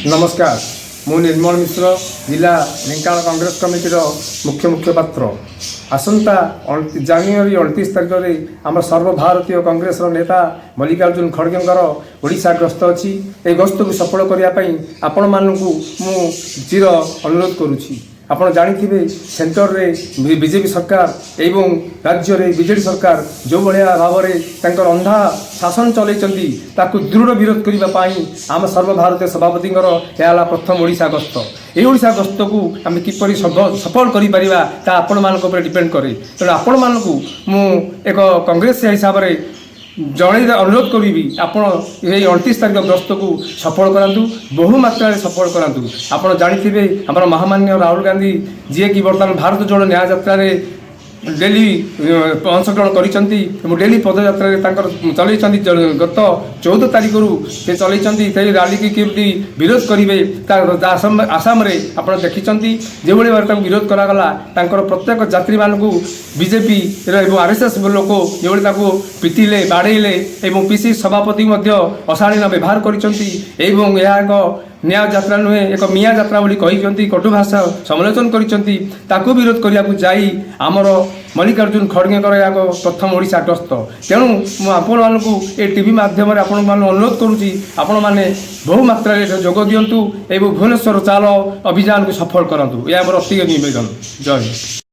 ନମସ୍କାର, ମୁଁ ନିର୍ମଳ ମିଶ୍ର, ଜିଲ୍ଲା ଢେଙ୍କାନାଳ କଂଗ୍ରେସ କମିଟିର ମୁଖ୍ୟ ମୁଖପାତ୍ର। ଆସନ୍ତା ଜାନୁଆରୀ 29 ତାରିଖରେ ଆମର ସର୍ବଭାରତୀୟ କଂଗ୍ରେସର ନେତା ମଲ୍ଲିକାର୍ଜୁନ ଖଡ଼ଗେଙ୍କର ଓଡ଼ିଶା ଗସ୍ତ ଅଛି। ଏହି ଗସ୍ତକୁ ସଫଳ କରିବା ପାଇଁ ଆପଣମାନଙ୍କୁ ମୁଁ ଚିର ଅନୁରୋଧ କରୁଛି। ଆପଣ ଜାଣିଥିବେ, ସେଣ୍ଟରରେ ବିଜେପି ସରକାର ଏବଂ ରାଜ୍ୟରେ ବିଜେଡ଼ି ସରକାର ଯେଉଁଭଳିଆ ଭାବରେ ତାଙ୍କର ଅନ୍ଧା ଶାସନ ଚଲେଇଛନ୍ତି, ତାକୁ ଦୃଢ଼ ବିରୋଧ କରିବା ପାଇଁ ଆମ ସର୍ବଭାରତୀୟ ସଭାପତିଙ୍କର ଏହା ହେଲା ପ୍ରଥମ ଓଡ଼ିଶା ଗସ୍ତ। ଏହି ଓଡ଼ିଶା ଗସ୍ତକୁ ଆମେ କିପରି ସଫଳ କରିପାରିବା, ତାହା ଆପଣମାନଙ୍କ ଉପରେ ଡିପେଣ୍ଡ କରେ। ତେଣୁ ଆପଣମାନଙ୍କୁ ମୁଁ ଏକ କଂଗ୍ରେସ ହିସାବରେ ଜଣେଇ ଅନୁରୋଧ କରିବି, ଆପଣ ଏହି 29 ତାରିଖ ଗସ୍ତକୁ ସଫଳ କରାନ୍ତୁ, ବହୁ ମାତ୍ରାରେ ସଫଳ କରାନ୍ତୁ। ଆପଣ ଜାଣିଥିବେ, ଆମର ମହାମାନ୍ୟ ରାହୁଲ ଗାନ୍ଧୀ, ଯିଏକି ବର୍ତ୍ତମାନ ଭାରତ ଯୋଡ଼ ନ୍ୟାୟ ଯାତ୍ରାରେ ଡେଲି ଅଂଶଗ୍ରହଣ କରିଛନ୍ତି ଏବଂ ଡେଲି ପଦଯାତ୍ରାରେ ତାଙ୍କର ଚଲେଇଛନ୍ତି, ଗତ 14 ତାରିଖରୁ ସେ ଚଲେଇଛନ୍ତି। ସେହି ରାଲିକି କେମିତି ବିରୋଧ କରିବେ, ତା ଆସାମରେ ଆପଣ ଦେଖିଛନ୍ତି, ଯେଭଳି ଭାବରେ ତାଙ୍କୁ ବିରୋଧ କରାଗଲା। ତାଙ୍କର ପ୍ରତ୍ୟେକ ଯାତ୍ରୀମାନଙ୍କୁ ବିଜେପିର ଏବଂ ଆର୍ଏସ୍ଏସ୍ ଲୋକ ଯେଭଳି ତାକୁ ପିଟିଲେ, ବାଡ଼େଇଲେ ଏବଂ ପିସି ସଭାପତି ମଧ୍ୟ ଅଶାଳୀନ ବ୍ୟବହାର କରିଛନ୍ତି ଏବଂ ଏହା ଏକ ନ୍ୟାୟ ଯାତ୍ରା ନୁହେଁ, ଏକ ମିଆଁ ଯାତ୍ରା ବୋଲି କହିଛନ୍ତି, କଟୁ ଭାଷା ସମାଲୋଚନା କରିଛନ୍ତି। ତାକୁ ବିରୋଧ କରିବାକୁ ଯାଇ ଆମର ମଲ୍ଲିକାର୍ଜୁନ ଖଡ଼ଗେଙ୍କର ଏହା ଏକ ପ୍ରଥମ ଓଡ଼ିଶା ଗସ୍ତ। ତେଣୁ ମୁଁ ଆପଣମାନଙ୍କୁ ଏ ଟିଭି ମାଧ୍ୟମରେ ଆପଣମାନଙ୍କୁ ଅନୁରୋଧ କରୁଛି, ଆପଣମାନେ ବହୁ ମାତ୍ରାରେ ଏଥିରେ ଯୋଗ ଦିଅନ୍ତୁ ଏବଂ ଭୁବନେଶ୍ୱର ଚାଲ ଅଭିଯାନକୁ ସଫଳ କରନ୍ତୁ। ଏହା ମୋର ଅତି ନିବେଦନ। ଜୟ ହିନ୍ଦ।